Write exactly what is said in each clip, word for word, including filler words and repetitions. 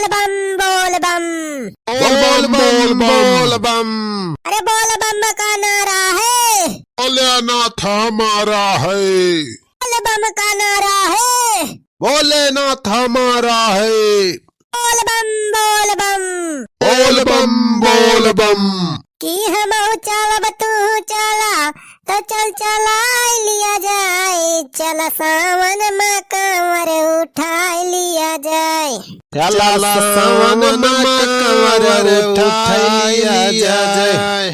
बम बोल बम। बोल बम बोल बम। अरे बोल बम का नारा है। भोलेनाथ हमारा है। बोल बम का नारा है। भोलेनाथ हमारा है। बोल बम बोल बम। बोल बम बोल बम। कि हमहू चलब तू चला, तो चल चलाइ लिया जाए, चल सावन मा कांवर उठाइ लिया जाए। चल सावन मा कांवर उठाइ लिया जाए।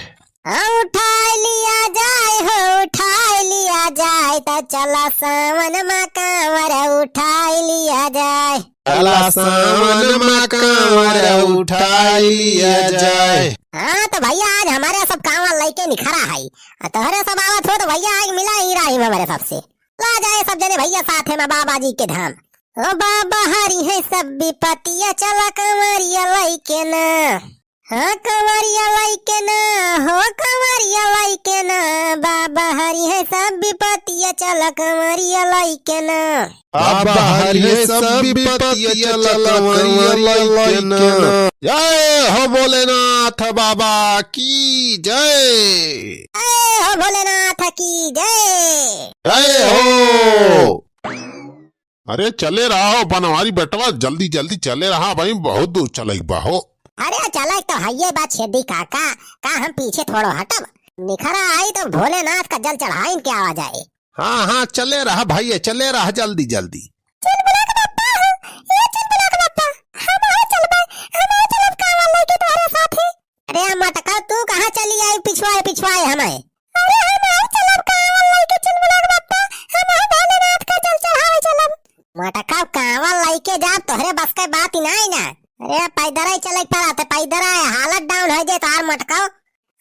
हाँ, उठाइ लिया जाए हो, उठाइ लिया जाए, तो चल सावन मा कांवर उठाइ लिया जाए। चला सावन मा कांवर उठाइ लिया जाए। हाँ, तो भइया, आज हमरे सब कांवर लइके निखरा है। आ तोहरे सब आवत हो, तो भइया, आज मिला ही रही हमरे सबसे। ला जाए सब जने भइया साथे मा बाबा जी के धाम। ओ बाबा हरिहैं सब बिपतिया, चला कांवरिया लइके ना। हाँ, कांवरिया लइके ना, हो कांवरिया लइके ना, बाबा हरिहैं सब बिपतिया, चला कांवरिया लइके ना। बाबा हरिहैं सब बिपतिया, चला कांवरिया लइके ना। जय हो भोलेनाथ बाबा की जय। जय हो भोलेनाथ की जय। जय हो। अरे चले रहा हो बनवारी बेटवा, जल्दी जल्दी चले रहा भाई, बहुत दूर चले के बा हो। अरे चले तो हइये बा छेदी काका, का हम पीछे थोड़ो हटब? निखरा आई तो भोलेनाथ का जल चढ़ाइन के आवा जाए। हाँ हाँ चले रहा भइया, चले रहा जल्दी जल्दी। चुलबुला के बप्पा हो, ए चुलबुला के बप्पा, हम आए चलबे, हम आए चलब कांवर लइके तोहरे साथे। अरे मटका, तू कहाँ चली आई पिछवाए पिछवाए हमें? अरे हम आए चलब कांवर लइके चुलबुला के बप्पा, हम आए भोलेनाथ का जल चढ़ावे चलब। मटका, कांवर लइके जाब तोहरे बस के बात ही नाहीं ना। अरे पैदर ही चले के पड़ा, तो पैदर आए, हालत down होइ जाए तोहार मटका।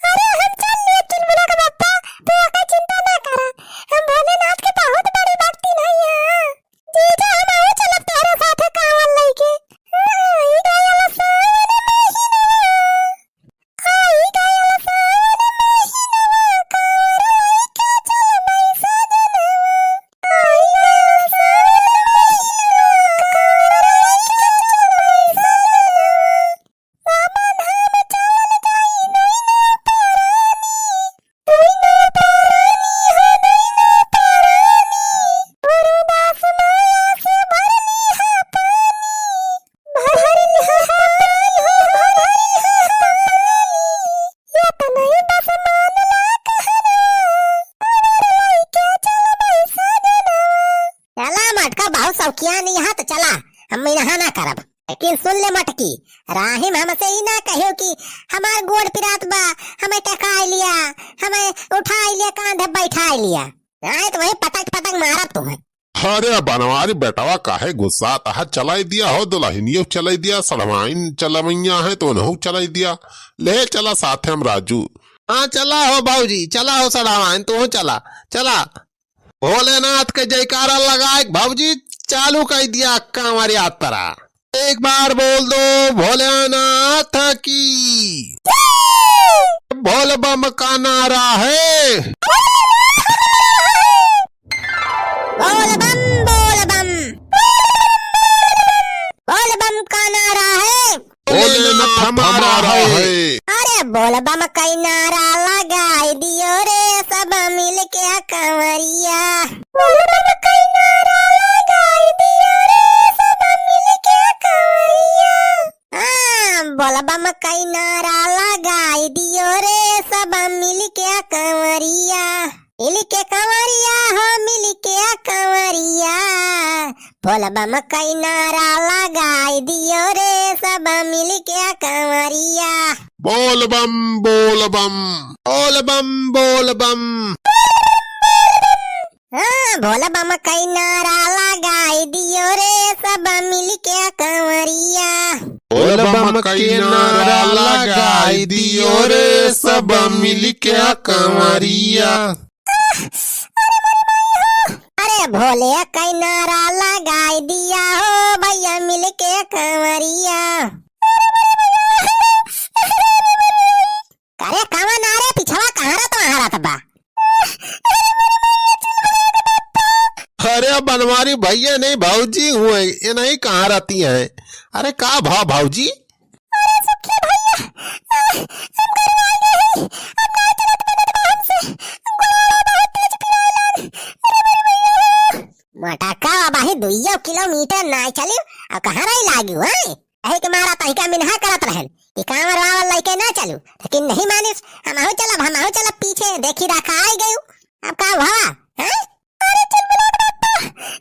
अरे हम चल लिए चुलबुला के बप्पा, तू ओकर चिंता ना करा, हम भोलेनाथ के बहुत बड़ी भक्तिन हई। जीजा, हमहू चलब तोहरे साथे कांवर लइके। आई गयल सावन महीनवा, आई गयल सावन महीनवा, कांवर लइके चलबै सजनवा। आई गयल सावन महीनवा, कांवर लइके चलबै सजनवा। बाबा धाम चलल जाई दुइनो परानी, दुइनो परानी हो दुइनो परानी। गुरुदास माया से भरली हा पानी, भरली हा पानी हो भरली हा पानी। ये तो नहीं बस मान ला कहना, कांवर लइके चलबै सजनवा। चला मटका, बहुत शौकिया नहीं है तो चला, हम इनहा ना करब। लेकिन सुन ले मटकी, राहिम हमसे ई ना कहियो कि हमार गोड़ पिरात बा, हमें टेकाइ लिया, हमें उठाइ लिया, कांधे बैठाइ लिया। नाहीं तो वही पटक पटक मारब तुम्हें। अरे बनवारी बेटवा काहे गुस्सात हा, चलाइ दिया हो दुलहिनियो चलाइ दिया, सड़वाइन चलवैया है तो उन्हों चलाइ दिया। ले चला साथे हम राजू। हाँ चला हो भौजी, चला हो सड़वाइन, तू चला, चला। भोलेनाथ के जयकारा लगाए, भौजी चालू कइ दिया कांवर यात्रा। एक बार बोल दो भोलेनाथ की। बोल बम का नारा है। बोल बम, बोल बम। बोल बम का नारा है। भोलेनाथ हमारा है। अरे बोल बम कई नारा लगाई दियो रे सब मिलके कांवरिया। बोल बम कई नारा लगाई दियो रे सब मिलके कांवरिया। हाँ, बोल बम कई नारा लगाई दियो रे सब मिलके कांवरिया। मिलके कांवरिया हो, मिलके कांवरिया, बोल बम कई नारा लगाई दियो रे, सब मिलके कांवरिया। बोल बम, बोल बम, बोल बम, बोल बम। हाँ, बोल बम कई नारा लगाई दियो रे, सब मिलके कांवरिया। बोल बम कई नारा लगाई दियो रे, सब मिलके कांवरिया। अरे भोले कई नारा लगाई दिया हो भैया मिलके कांवरिया। अरे कवा नारे पिछवा कहाँ रहत वहाँ रहत बा? अरे बनवारी भैया नहीं भौजी हुए, ये नहीं कहाँ रहती हैं? अरे का भा भौजी? अरे सुखी भैया, अरे, हम गरमाई गए हैं, अब ना चलत बनत बा हमसे, गोड़वा बहुत तेज पिराए लाग। अरे मोरे भैया। मोटका अबही दुइयो किलोमीटर ना चलियो, अब कहाँ रही लागियो, हैं? कहे के मारा तहिका मिनहा करत रहन कि कांवर वावर लइके ना चलू, लेकिन नहीं मानिस। हमहू चलब, हमहू चलब पीछे, देखी रखा आई गयू। अब का भवा, हैं? अरे चिलमिलाट बापा,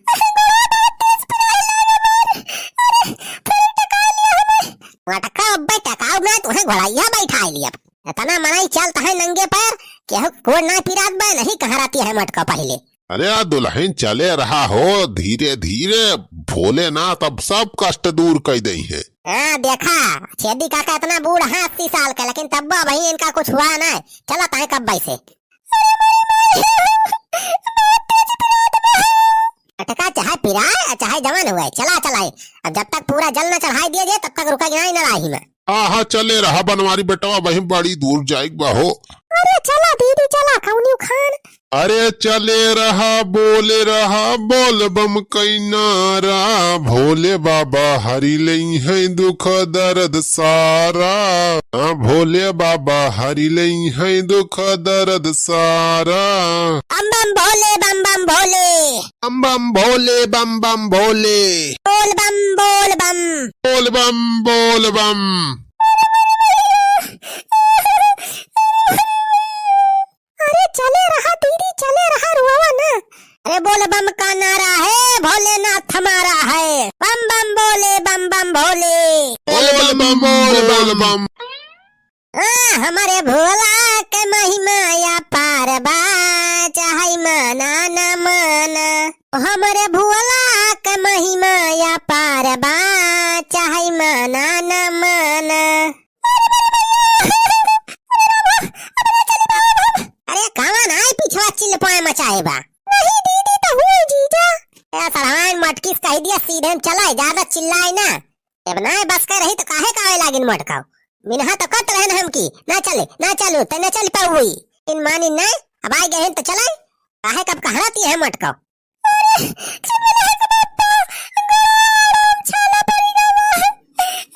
अरे गोड़वा बहुत तेज पिराए लाग हमार। अरे थोड़ी टका लिया हमें। मोटका अब्बे टकाऊ ना, तुहे घोड़ाइया बैठाई लिया। इतना मनई चलत है नंगे पैर, केहू गोड़ ना पिरात बा, नहीं कहाँ रहती है मोटका पहिले। अरे आ दुलहिन चले रहा हो, धीरे धीरे, भोलेनाथ अब सब कष्ट दूर कइ दइहैं। हाँ, देखा, छेदी काका इतना बूढ़ हैं, अस्सी साल का, लेकिन तब्बो अबही इनका कुछ हुआ ना। चला ताए कब बैसे। अटका चाहे पिराए, चाहे जवान हुए, चला चलाए। अब जब तक पूरा जल न चढ़ाई दिया जाए, तब तक रुका ना, ना राही में। हाँ, हाँ, चले रहा बनवारी बेटवा, वहीं बड़ी दूर जाइक बा हो। अरे चला दीदी, चला, कौनी उखान। अरे चले रहा, बोले रहा, बोल बम कई नारा, भोले बाबा हरि लइहैं दुख दर्द सारा। हाँ, भोले बाबा हरि लइहैं दुख दर्द सारा। बम बम भोले, बम बम भोले। बम बम भोले, बम बम भोले। बोल बम, बोल बम। बोल बम, बोल बम। अरे चले रहा दीदी, चले रहा, रुआवा ना। अरे बोल बम का नारा है, भोलेनाथ हमारा है। बम बम बोले, बम बम भोले। बोल बम, बोल बम। हाँ, हमरे भोला के महिमा अपार बा, चाहे माना न माना। हमरे भोला के महिमा अपार बा, चाहे माना न माना। अरे कवन आई पिछवा चिल्लपाए मचाए बा? नहीं दीदी तो हुई जीजा। ए सड़वाइन मटकिस कह दिया सीधे में चलाए, ज्यादा चिल्लाए ना। अब ना बस कर रही तो काहे का आवे लागिन मोटकाऊ? मिनहा तो कत रहन हम की, ना चले, ना चलू, तो ना चल पाऊ हुई। इन मानी ना, अब आए गए हैं तो चलाए। काहे कब कहाँ रहती है मोटकाऊ? अरे, चुप रह के बापा, गरम छाला पड़ी गवा है।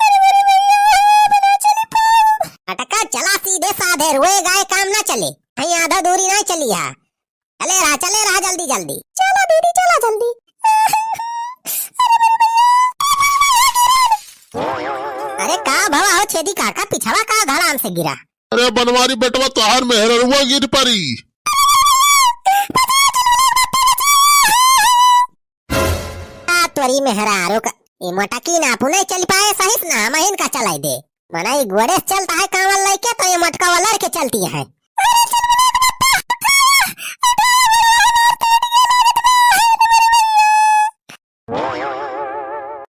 अरे, अरे, भैया, अरे, बना चली पाऊ। अटका चला सीधे साधे, रुए गाए काम ना चले। कहीं आधा दूरी ना चली है। चले रहा, चले रहा, जल्दी, जल्दी। चला दीदी, चला जल्दी। अरे का भवा हो छेदी काका, पिछवा का धड़ाम से गिरा? अरे बनवारी बेटवा, तोहार मेहररुआ गिर परी। आ तोरी मेहरारू का, ई मोटकी ना पुने चल पाए सहिस ना, हम इनका चलाई दे। मना ई गोड़े से चलता है कांवल लइके, तो ये मोटका वाला लड़के चलती है।